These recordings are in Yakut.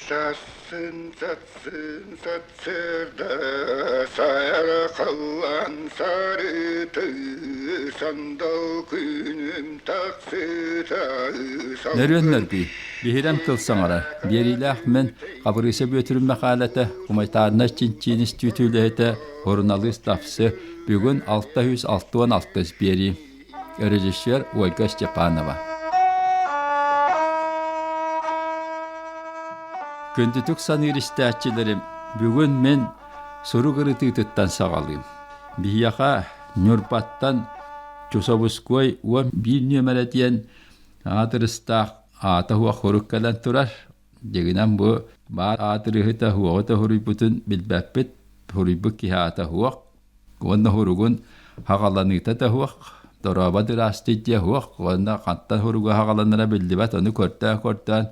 Сарсын, сарсын, сарсыарда сайархаллан сарыты сандал күнүм тахсыта. Нөрүөн нөргүй, биһирэм тыл саҥарар, биэриилээх мин Хабырыыса Бүөтүрүн Мэхээлэтэ, Хумайтаарынай чинчиин истиитэ үлэһитэ, суруналыыс Тапсы, бүгүн 666 биэрии. Режиссер Ольга Степанова. Күндүтүк саныыр истээччилэрим, бүгүн мин сурук ырытыытыттан саҕалыым. Биһиэхэ Ньурбаттан Чусовуской 11 нүөмэрэ диэн аадырыстаах аата суох сурук кэлэн турар. Дьиҥинэн бу баар аадырыһыта суоҕу да суруйбутун билбэппит, суруйбут киһи аата суох. Уонна суругун хаҕаланыыта да суох, дорообо дыраастый диэ суох уонна хантан суруга хаҕаланара биллибэт, ону көрдөөн-көрдөөн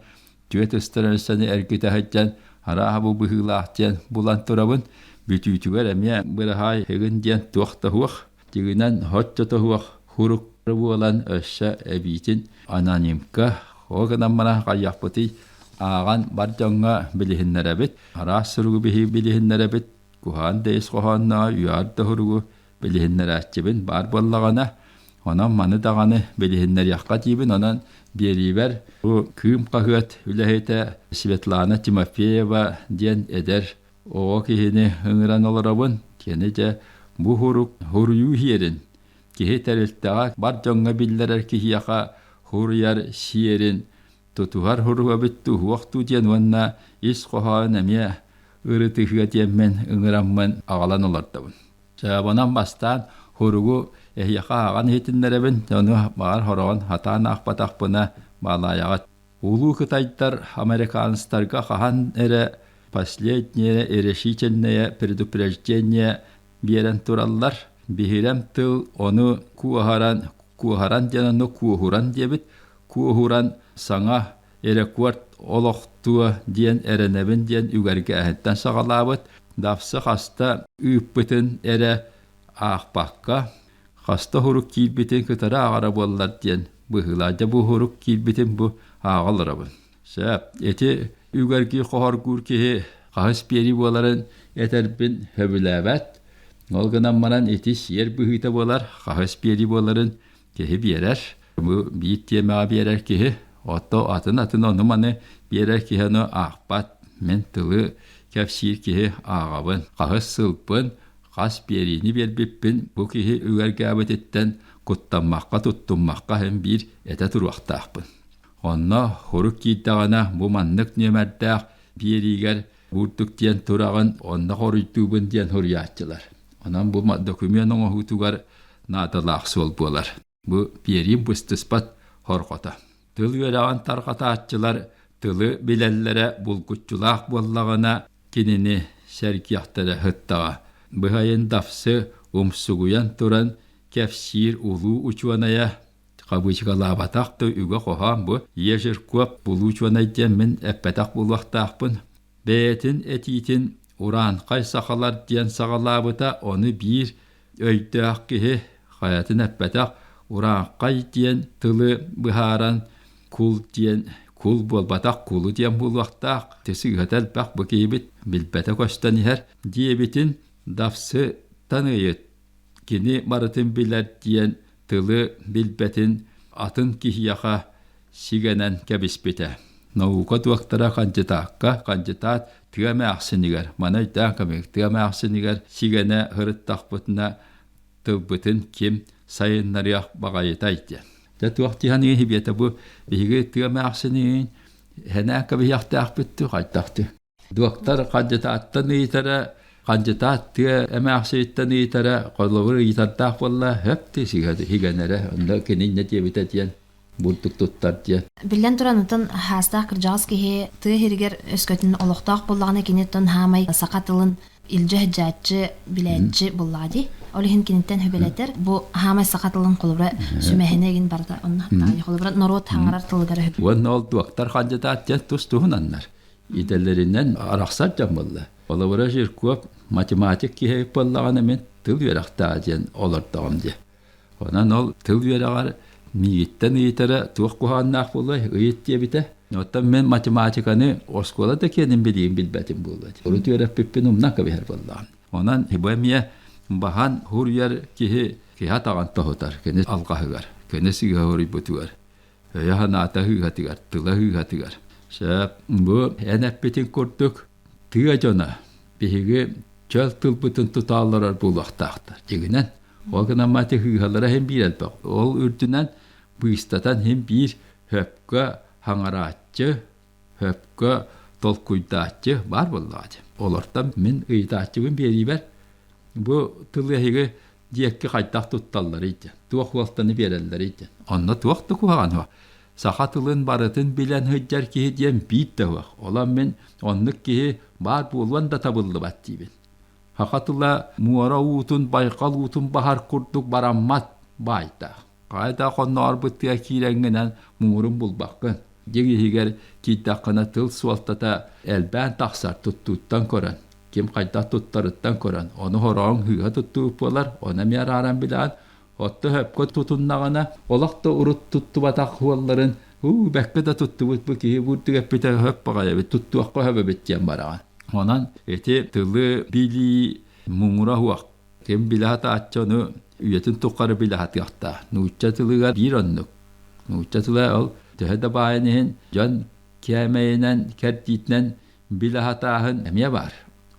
түөрт ыстараныссаны эргитэ сылдьан арааһа бу быһыылаах диэн булан турабын. Бүтүүтүгэр эмиэ быраһаай ыгын диэн туох да суох, дьиҥинэн соччото суох сурук буолан өссө эбиитин анонимка ол гынан баран хайыахпытый ааҕан бар дьоҥҥо билиһиннэрэбит, араас суругу биһиги билиһиннэрэбит, Куһаҕан да ис хоһоонноох үөҕэр да суругу билиһиннэрээччибин баар буоллаҕына, онон маны даҕаны билиһиннэриэххэ диибин. Онон биэриибэр бу Кыым хаһыат үлэһитэ Светлана Тимофеева диэн эдэр оҕо киһини ыҥыран олоробун. Кини дьэ бу сурук суруйуу иһиэрин киһи тэрилтэҕэ бар дьоҥҥо биллэрэр киһиэхэ суруйар сиэрин тутуһар суруга бүттү уһуохтуу диэн уонна ис хоһоон эмиэ ырытыһыа диэммин ыҥыраммын аҕалан олордобун. Чаабанан бастаан суругу эһиэхэ ааҕан иһитиннэрэбин, ону баҕар хороҕон хатаан аахпатахпына баалаайаҕыт. Улуу кытайдар американецтарга хаһан эрэ последнее решительное предупреждение биэрэн тураллар. Биһирэм тыл ону куоһаран, куоһаран диэн ону куоһуран диэбит, куоһуран саҥа рекорд олохтуо диэн эрэнэбин диэн үгэргээһинтэн саҕалаабыт Давсы хаста ыыппытын эрэ аахпакка хаста уһурук киирбитин кытары ааҕара буоллар диэн быһыылаах дьэ бу уһурук киирбитин бу ааҕа олоробун сөп ити үгэргии хоһоргуур киһи хаһыс биэрии буоларын этэрбин сөбүлээбэт ол гынан баран ити сиэр быһыыта буолар хаһыс биэрии буоларын киһи биэрэр. Бу биир тиэмэҕэ биэрэр киһи, отто атын-атын ону-маны биэрэр киһи ону аахпат. Мин тылы кэпсиир киһи ааҕабын. Хаһыс сылбын, хас биэриини биэрбиппин бу киһи үгэргээбититтэн куттаммакка, туттуммакка иһин биир этэ туруохтаахпын. Онно хурук киирдэҕинэ бу маннык нүөмэрдээх биэриигэр бурдук диэн тураҕын, онно хоруйдуубун диэн суруйааччылар. Онон бу документ оҥоһуутугар наадалаах суол буолар. Бу биэриим быстыспат хорҕото. Тыл үөрэҕин тарҕатааччылар тылы билэллэрэ булгуччулаах буоллаҕына, кинини сэргиэхтэрэ сыттаҕа. Быһайын Давсы умсугуйан туран кэпсиир улуу учуонайа хабыычыкалаабатах да үгэ хоһоон бу Ежерков улуу учуонай диэн мин эппэтэх буолуохтаахпын. Бэйэтин этиитин ураанхай сахалар диэн саҕалаабыта, ону биир өйдөөх киһи хайатын эппэтэх урааҥхай диэн тылы быһааран кул диэн кул буолбатах кулу диэн буолуохтаах сыыһата элбэх бу киһибит билбэтэ көстөн иһэр диэбитин Давсы таныйыт кини барытын билэр диэн тылы билбэтин атын киһиэхэ сигэнэн кэбиспитэ. Наука дуоктара хандьытаакка, хандьытаат тыа эмээхсинигэр, маны өйдөөн көмүк, тыа эмээхсинигэр сигэнэ сырыттахпытына тылбытын ким сайыннарыах баҕайытай диэн. Дьэ туох дии биэтэ бу биһиги тыа эмээхсинин хэнээн кэбиһиэхтээхпит дуу хайдах дуу. Дуоктар хандьытааттан ыйытара, хандьытаат тыа эмээхситтэн ыйытара, холобур ыйытардаах буолла, хөп дии сигэнэрэ, онно кини инньэ диэбитэ диэн бурдук туттар диэн. Биллэн туран, ытын хаастаах кырдьаҕас киһи тыа иһигэр өскөтүн олохтоох буоллаҕына, кини оттон хаамай саха тылын илдьэ сылдьааччы, билээччи буоллаҕа дии. Ол иһин киниттэн сүбэлэтэр. Бу хаамай саха тылын холобура сүмэһинэ игин барыта онно холобура норуот хаҥарар тылыгар Уонна ол дуоктар хандьытаат диэн тус-туһунаннар. Идэлэринэн арахсар дьон буолла. Холобура Жирков математик киһи буоллаҕына мин тыл үөрэхтээҕэ диэн олордоҕум дии. Онон ол тыл үөрэҕэр миигиттэн ыйытара туох куһаҕаннаах буолуой ыйыт диэбитэ. Оттон мен математиканы оскуола да киэнин билиим билбэтим буолуо. Урут үөрэппиппин умнан кэбиһэр буоллаҕым. Онон бу эмиэ баһан хуруйар киһи киһи атаҕын тоһутар, кини алҕаһыгар, кини сыыһа хоруйбутугар, өйө-санаата сыыһатыгар, тыла сыыһатыгар. Сөп, бу эн эппитин курдук тыа дьоно биһиги чөл тылбытын тута олорор буолуохтаахтар. Дьиҥинэн, ол гынан мати сыыһалара иһин биир элбэх. Ол үрдүнэн быыстатан иһин биир хөпкө хаҥарааччы, хөпкө толкуйдааччы баар буоллаҕа дии. Олортон мин ыйытааччыбын биэриибэр бу тылы эһиги диэкки хайдах тутталларый диэн, туох уолтаны биэрэллэрий диэн. Онно туох да куһаҕан суох. Саха тылын барытын билэн сылдьар киһи диэн биир да суох. Онон мин оннук киһи баар буолуон да табыллыбат диибин. Саха тыла муора уутун, байҕал уутун баһар курдук бараммат баайдаах. Хайа хонноорбут тыа киирэҥҥинэн муҥурун булбаккын. Дьиҥ иһигэр киирдэххинэ тыл суолтата элбээн тахсар туттууттан көрөн, ким хайдах туттарыттан көрөн, ону хороон сыыһа туттубут буолар, ону эмиэ арааран билэҕин. Отто сөпкө тутуннаҕына, олох да урут туттубатах уолларын уу бэккэ да туттубут бу киһи бурдук эппитэ сөп баҕайы эбит, туттуохха сөп эбит диэн бараҕын. Онон ити тылы билии муҥура суох. Ким билэ сатааччы ону үйэтин тухары билэ сатыахтаах. Нуучча тылыгар биир оннук. Нуучча тыла ол төһө да баайын иһин дьон кээмэйинэн, кэрдиитинэн билэ сатааһын эмиэ баар.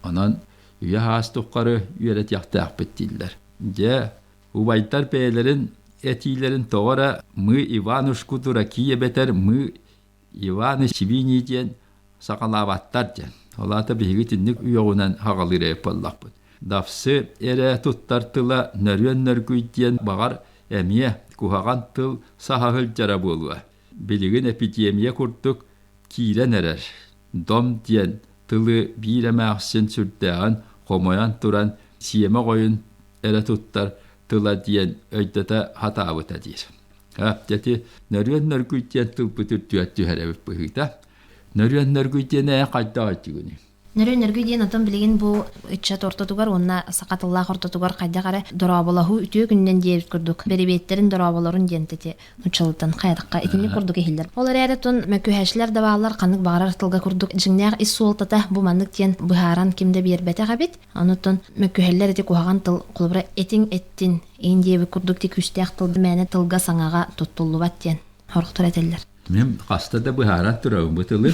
Онон үйэ саас тухары үөрэтиэхтээхпит дииллэр. Дьэ, убайдар бэйэлэрин этиилэрин тоҕо эрэ «Мы Иванушку дураки» эбэтэр «Мы Иваны Чибини диэн саҕалаабаттар диэн. Ол аата биһиги итинник үөҕүнэн хаҕалыыр эбит буоллахпыт. Давсы эрэ туттар тыла нөрүөн нөргүй диэн баҕар эмиэ куһаҕан тыл саһа сылдьара буолуо. Билигин эпидемия курдук киирэн эрэр. Дом диэн тылы биир эмээхсин сүрдээҕин хомойон туран сиэмэх ойун эрэ туттар тыла диэн өйдөтө сатаабыта диир. Ити нөрүөн нөргүй диэн тылбыт үрдүгэр түһэрэбит быһыыта. Нөрүөн нөргүй диэн ээ хайдах өйдүүгүнүй? Нөрүөн нөргүй диэн отон билигин бу ыччат ортотугар уонна саха тыллаах ортотугар хайдах эрэ дорооболоһуу үтүө күнүнэн диэбит курдук бэрибиэттэрин дорооболорун диэн тети нуччалыттан хайатахха итинник курдук иһиллэр. Ол эрээри тун мөкүһээчилэр да бааллар ханнык баҕарар тылга курдук дьиҥнээх ис суолтата бу маннык диэн быһааран ким да биэрбэтэх эбит. Онуттан мөкүһэллэр ити куһаҕан тыл холобура этиҥ эттин Иин диэбит курдук ти күүстээх тыл мээнэ тылга саҥаҕа туттуллубат диэн сорохтор этэллэр. Мин хаста да быһааран турабын бу тылы.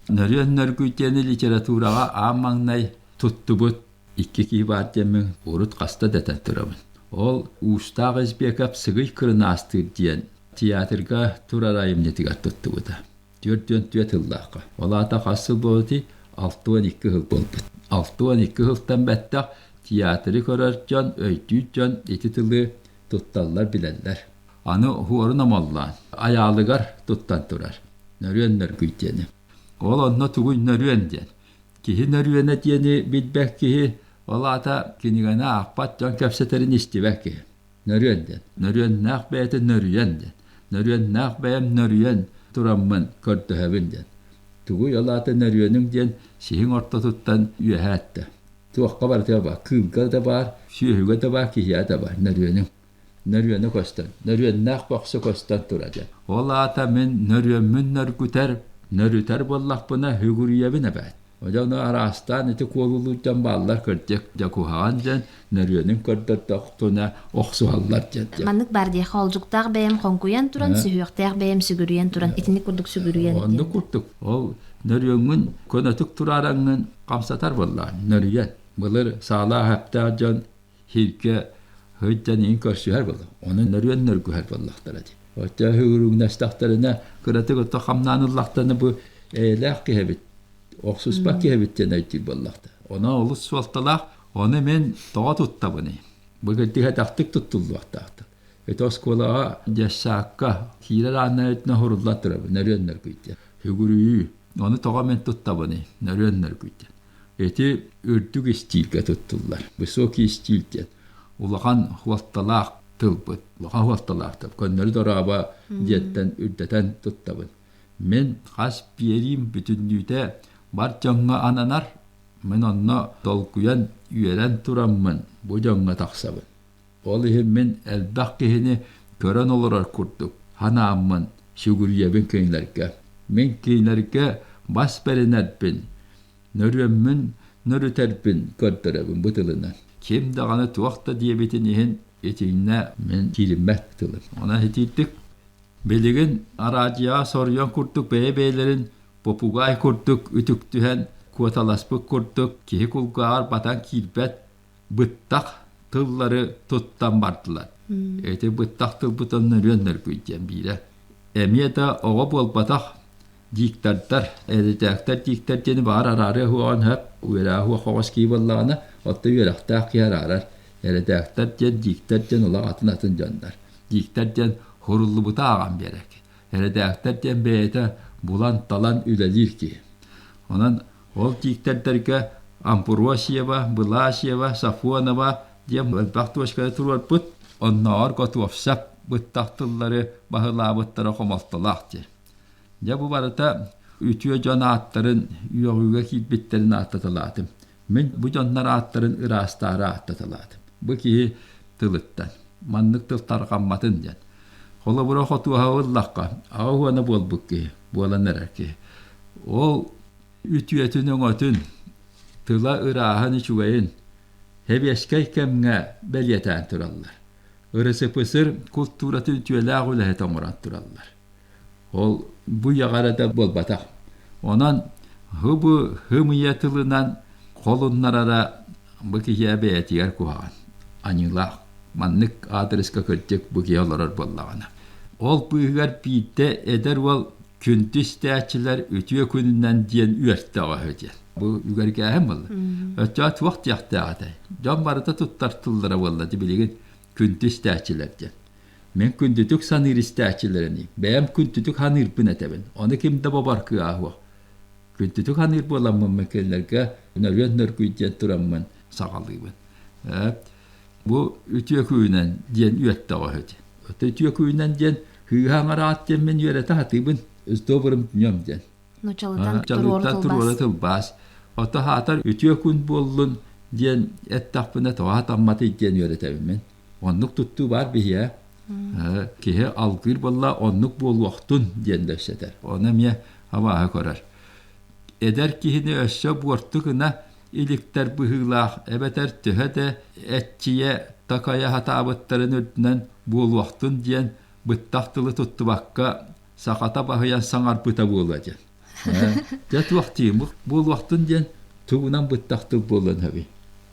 Нөрүөн нөргүй диэни литератураҕа аан маҥнай туттубут икки киһи баар диэммин урут хаста да этэн турабын. Ол Уустаах Избеков Сыгый Кырынаастыыр диэн театрга турар айымньытыгар туттубута. 44 сыллаахха. Ол аата хас сыл буолбутуй? 62 сыл буолбут. 62 сылтан бэттэх театры көрөр дьон, өйдүүр дьон ити тылы тутталлар, билэллэр. Аны уһуорун омоллоон, айаалыгар туттан турар. Нөрүөн нөргүй диэни. Ол онно тугуй нөрүөн диэн. Киһи нөрүөнэ диэни билбэт киһи, ол аата кинигэни аахпат дьон кэпсэтэрин истибэт киһи. Нөрүөн диэн. Нөрүөннээх бэйэтэ нөрүйэн диэн. Нөрүөннээх бэйэм нөрүйэн тураммын көрдөһөбүн диэн. Тугуй ол аата нөрүөнүҥ диэн сиһиҥ ортотуттан үөһээ эттэ. Туохха барытыгар баар. Кыылга да баар, сүөһүгэ да баар, киһиэхэ да баар. Нөрүөнүҥ. Нөрүөнэ көстөн. Нөрүөннээх бохсу көстөн турар диэн. Ол аата мин нөрүөммүн нөргүтэр, нөрүтэр буоллахпына сүгүрүйэбин эбээт. Дьэ ону араастаан ити куолулуур дьон бааллар кырдьык дьэ куһаҕан диэн нөрүөнүн көрдөрдөхтүнэ охсуһаллар диэн. Маннык баар дии хоолдьуктаах бэйэм хоҥкуйан туран, сүһүөхтээх бэйэм сүгүрүйэн туран, итинник курдук сүгүрүйэн. Оннук курдук. Ол нөрүөҥҥүн көнөтүк тураараҥҥын хамсатар буоллаҕа нөрүйэн. Былыр саалаах эптээх дьон сиргэ сылдьан иһин көрсүһэр буолла. Ону нөрүөн нөргүһэр буоллахтара дии. Оччо үгүрүҥнэстэхтэринэ кыратык ото хамнаан ыллахтарына бу эйэлээх киһи эбит, охсуспат киһи эбит диэн өйдүүр буоллахта. Онон олус суолталаах. Ону мин тоҕо туттабыный? Бу кырдьык туттуллуохтаахтар. Ити оскуолаҕа детсадка киирэр ааннар өттүнэн суруллан турабын, нөрүөн нөргүй диэн. Сүгүрүйүү. Ону тоҕо мин туттабыный? Нөрүөн нөргүй диэн. Ити үрдүк истиилгэ туттуллар. Высокий стиль диэн улахан суолталаах тылбыт. Улахан суолталаах тыл. Көннөрү дорообо диэттэн үрдэтэн туттабын. Мин хас биэриим бүтүннүүтэ бар дьоҥҥо ананар. Мин онно долгуйан, үөрэн тураммын бу дьоҥҥо тахсабын. Ол иһин мин элбэх киһини көрөн олорор курдук санааммын сүгүрүйэбин кинилэргэ. Мин кинилэргэ бас бэринэрбин, нөрүөммүн нөрүтэрбин көрдөрөбүн бу тылынан. Ким даҕаны туох да диэбитин иһин итиннэ мин киириммэт тылым. Онон итиитик билигин араадьыйаҕа соруйан курдук бэйэ-бэйэлэрин попугай курдук үтүктүһэн куоталаспыт курдук киһи кулгааҕар батан киирбэт быттах тыллары туттан бардылар. Ити быттах тылбытын нөрүөн нөргүй диэн биирэ. Эмиэ да оҕо буолбатах диктардар, эдэтээктэр диктар диэни баҕар араарыа уоҕун сөп, үөрээҕи уох оҕус кии буоллаҕына, оттон үөрэхтээх киһи араарар. Эрэдээктэр диэн, диктар диэн улах атын-атын дьоннор. Диктар диэн хуруллубута ааҕан биэрэр. Эрэдээктэр диэн бэйэтэ булан-талан үлэлиир киһи. Онон ол диктэрдэргэ Амбросьева, Быласьева, Сафонова диэн элбэх точканы туруорбут, оннооҕор Готовцев быттах тыллары баһылаабыттара хомолтолоох диэн. Дьэ бу барыта үтүө дьон ааттарын үөҕүүгэ киирбиттэрин ааттаталаатым. Мин бу дьоннор ааттарын ыраастаары ааттаталаатым. Бу киһи тылыттан. Маннык тыл тарҕамматын диэн. Холобура хотуоһа ыллахха, аҕа уона буолбут киһи, буолан эрэр киһи. Ол үтүөтүн-өҥөтүн, тыла ырааһын үчүгэйин сэбиэскэй кэмҥэ бэлиэтээн тураллар. РСФСР култууратын үтүөлээх үлэһитэ оҥорон тураллар. Ол бу үйэҕэ эрэ да буолбатах. Онон хы-бу хымыйа тылынан холуннарара бу киһи бэйэтигэр куһаҕан, аньыылаах. Маннык аадырыска кырдьык бу киһи олорор буоллаҕына. Ол быыһыгар биирдэ эдэр уол күндү истээччилэр үтүө күнүнэн диэн үөртэҕэ үһү диэн. Бу үгэргээһин буолла. Оччоҕо туох диэхтээх этэй? Дьон барыта туттар тыллара буолла дии билигин күндү истээччилэр диэн. Мин күндүтүк саныыр истээччилэриний, бэйэм күндүтүк саныырбын этэбин. Ону ким да бобор кыаҕа суох. Күндүтүк саныыр буоламмын мин кинилэргэ нөрүөн нөргүй диэн тураммын саҕалыыбын. Бу үтүө күүнэн диэн үөттэҕэ үһү. Үтүө күүнэн диэн кыыһа аҥараат диэн мин үөрэтэ сатыыбын. С добрым днем диэн. Нучалытан туруору тылбаас. Ото хаатар үтүө күн буоллун диэн эттэхпинэ тоҕо хатамматый диэн үөрэтэбин мин. Оннук туттуу баар биһиэ. Киһи алгыыр буолла оннук буолуохтун диэн дөссөтөр. Ону эмиэ абааһы көрөр. Эдэр киһини өссө буорту гына иликтэр быһыылаах эбэтэр төһө да эччийэ такайа сатаабыттарын үрдүнэн буолуохтун диэн быттах тылы туттубакка сахата баһыйан саҥарбыта буолуо диэн. Дьэ туох диим буолуохтун диэн тугунан быттах тыл буолуон сөбүй?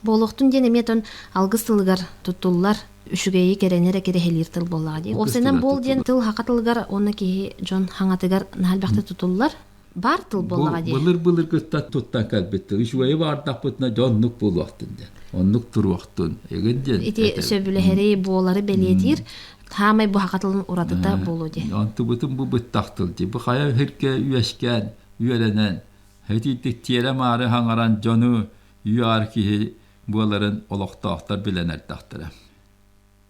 Буолуохтун диэн эмиэ тон алгыс тылыгар туттуллар үчүгэйи кэрэни эрэ кэрэһэлиир тыл буоллаҕа дии. Уопсайынан буол диэн тыл хака тылыгар уонна киһи дьон хаҥатыгар наһаа элбэхтик тутуллар. Бар тыл буоллаҕа дии. Былыр-былыргыттан туттан кэлбит тыл. Үчүгэйи баардахпытына дьон оннук буолуохтун диэн. Оннук туруохтун. Эгин диэн. Ити сөбүлэһэри, буолары бэлиэтиир хаамай бу хака тылын уратыта буолуо дии. Онтубутун бу быттах тыл дии. Бу хайа өһүргэ үөскээн, үөрэнэн, итиитик тиэрэ-маары хаҥаран дьону үөр киһи буоларын олохтоохтор билэн эрдэхтэрэ.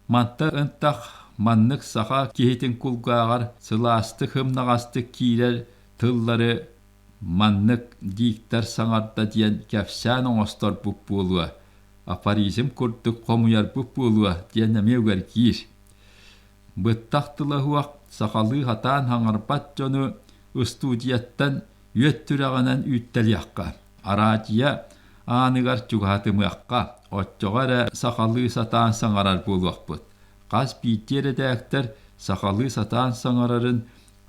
Манта ынтах маннык саха киһитин кулгааҕар сылаастык ымнаҕастык киирэр тыллары маннык дииктэр саҥарда диэн кэпсээн оҥосторбут буолуо, афоризм курдук хомуйарбыт буолуо диэн эмиэ үгэргиир. Быттах тыла суох сахалыы сатаан хаҥарбат дьону устуудьуйаттан үөт түрэҕинэн үүттэлиэххэ, араадьыйа ааныгар чугаһатымыахха, оччоҕо эрэ сахалыы сатаан саҥарар буолуохпут. Хас биирдии эрэдээктэр сахалыы сатаан саҥарарын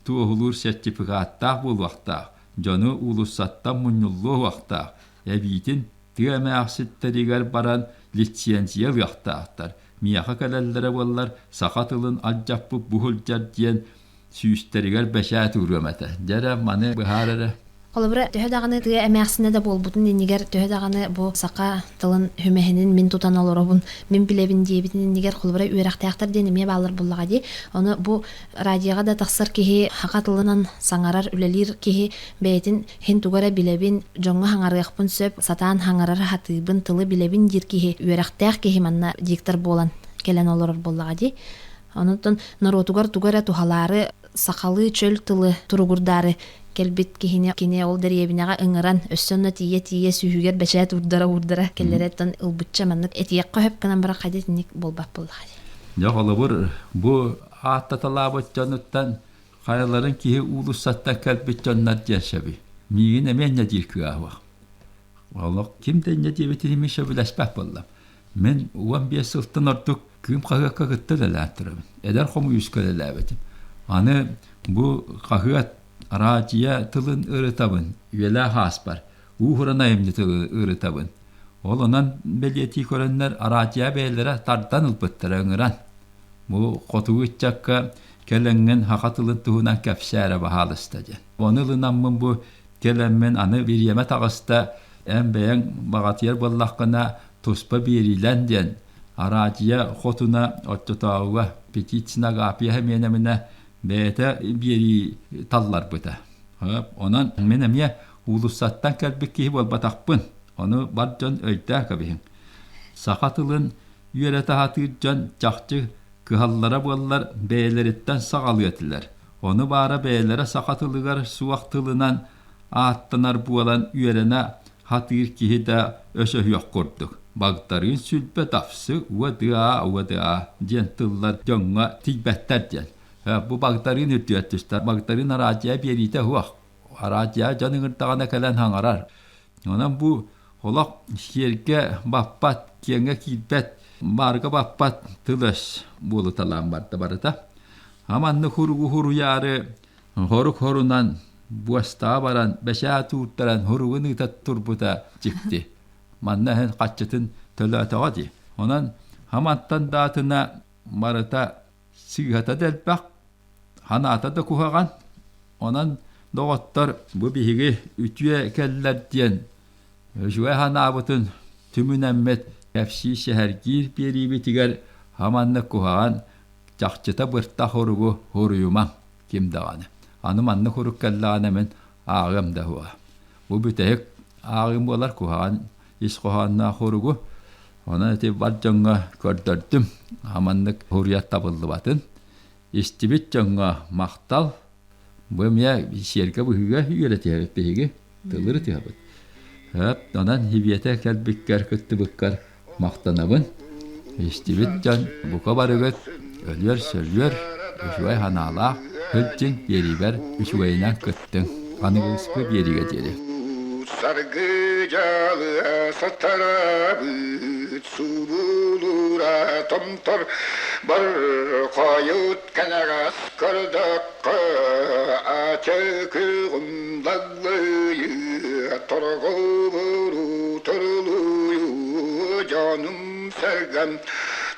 туоһулуур сертификаттаах буолуохтаах, дьону уулуссаттан мунньуллуо уохтаах, эбиитин тыа эмээхситтэригэр баран лицензия ылыахтаахтар. Миэхэ кэлэллэрэ буоллар саха тылын алдьаппыт буһулдьар диэн сүүстэригэр бэчээт ууруом этэ. Дьэ эрэ маны быһаар эрэ. Холобура, төһө даҕаны тыа эмээхсинэ да буолбутун иннигэр, төһө даҕаны бу саха тылын хүмэһинин мин тутан олоробун, мин билэбин диэбитин иннигэр, холобура, үөрэхтээхтэр диэн эмиэ бааллар буоллаҕа дии. Ону бу радиоҕа да тахсар киһи саха тылынан саҥарар, үлэлиир киһи бэйэтин хин тугу эрэ билэбин, дьоҥҥо хаҥарыахпын сөп, сатаан хаҥарар сатыыбын, тылы билэбин диир киһи, үөрэхтээх киһи манна диктор буолан кэлэн олорор буоллаҕа дии. Онон норуотугар тугу эрэ туһалаары, сахалыы чөл тылы туругурдаары кэлбит киһини кини ол дэриэбинэҕэ ыҥыран, өссө онно тиийэ-тиийэ сүүһүгэр бэчээт уурдара-уурдара кэллэрэттэн ылбычча маннык этиэххэ сөп гынан баран хайда итинник буолбат буоллаҕа дии. Дьэ холобур, бу ааттаталаабыт дьонуттан Хайаларын киһи уулуссаттан кэлбит дьоннор диэн сөбүй. Миигин эмиэ инньэ диир кыаһыах. Олох ким да инньэ диэбитин мин сөбүлэспэт буоллам. Мин 15 сылтан ордук Кыым хаһыакка кытта үлэлээн турабын. Эдэр хомуйууска үлэлээбитим. Аны бу хаһыат араадьыйа тылын ырытабын, үйэлээх ааспар, уу-уран айымньы тылы ырытабын. Ол онон бэлиэтии көрөннөр араадьыйа бэйэлэрэ тардан ылбыттара ыҥыран. Бу хотугу ыччакка кэлэҥҥин саха тылын туһунан кэпсээ эрэ баһаалыста диэн. Ону ылынаммын бу кэлэммин аны бириэмэ таҕыста эн бэйэҥ баҕатыйар буоллаххына туспа биэриилэн диэн араадьыйа хотуна оччотооҕуга Петицина Агапия Семеновна бэйэтэ биэрии талларбыта. Онон мин эмиэ уулуссаттан кэлбит киһи буолбатахпын. Ону бар дьон өйдөөх кэбиһиҥ. Саха тылын үөрэтэ сатыыр дьон чахчы кыһаллара буоллар бэйэлэриттэн саҕалыа этилэр. Ону баара бэйэлэрэ саха тылыгар суох тылынан ааттанар буолан үөрэнэ сатыыр киһи да өсөһүөх курдук. Багдарыын сүлбэ тапсы уа-дыа уа-дыа диэн тыллар дьоҥҥо тиийбэттэр диэн. Бу Багдарыын үрдүгэр түстэ. Багдарыын араадьыйа биэриитэ суох. Араадьыйа дьон ыҥырдаҕына кэлэн саҥарар. Онон бу олох сиэргэ баппат, киэҥҥэ киирбэт, баарга баппат тыл-өс буолуталаан барда барыта. Аманнык хуругу хуруйаары хорук хорунан буостаҕа баран бэчээт ууртаран хуругун ыыта турбута дьикти. Манна иһин хаччытын төлөөтөҕө дии. Онон хамантан даатына барыта сыыһата да элбэх, Ханаата да куһаҕан, онон доҕоттор бу биһиги үтүө кэллэр диэн үчүгэй санаабытын түмүнэммит кэпсии сэһэргиир биэриибитигэр хаманнык куһаҕан чахчыта быртах уругу суруйумаҥ ким даҕаны. Аны маннык урук кэллэҕинэ мин ааҕыам да суоҕа. Бу бүтэһик ааҕыым буолар куһаҕан ис хоһоонноох уругу. Онон ити бар дьоҥҥо көрдөрдүм. Хаманнык суруйар табыллыбатын. Истибит дьоҥҥо махтал. Бу эмиэ сиэргэ-быһыыга үөрэтиһэбит биһиги, тылы ырытыһабыт. Онон Хибиэтэ кэлбиккэр, кыттыбыккар махтанабын. Истибит дьон бука барыгыт өлүөр-сөлүөр, үчүгэй санаалаах сылдьыҥ, биэриибэр үчүгэйинэн кыттыҥ. Аныгыскы биэриигэ диэри. Саргы дьалыа сатарабыт суулуура томтор бар хойут кэнэҕэс көрдөххө ачыкыгым даллыйы торҕобуру турулуйу дьонум сэргэм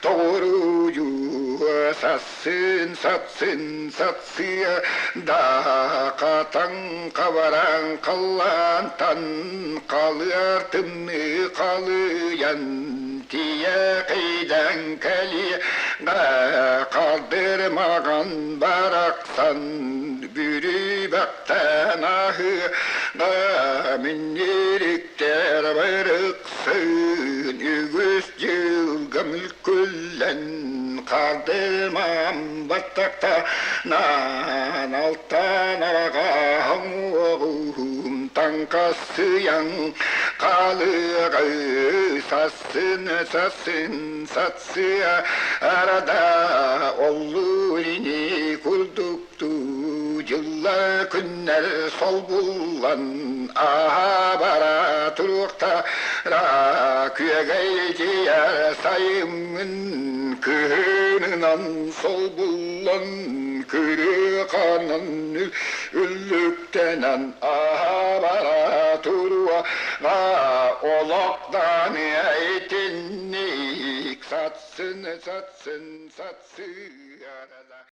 тоҕуруйу сассын сатсын сатсыа да хатан хабаран халлаантан халыар тымныы халыйан тиийэ кэлиэ Хардырмаҕан барахсан бүрүбэхтэн аһыаҕа минньириктэр барыксын үгүс дьылга мүлкүллэн хардырмам баттахтанан алтан араҕаһым уоҕум таҥхасыйан хаалыаҕы сассын сассын сатсыа арада оллур ини курдуктуу дьыллар күннэр солбуллан ааһа бара туруохтара күөгэйдийэр сайыммын кыһынынан солбуллан кырыаханан үллүктэнэн ааһа бара туруо олохтон итинник сатсын сатсын сатсыарала.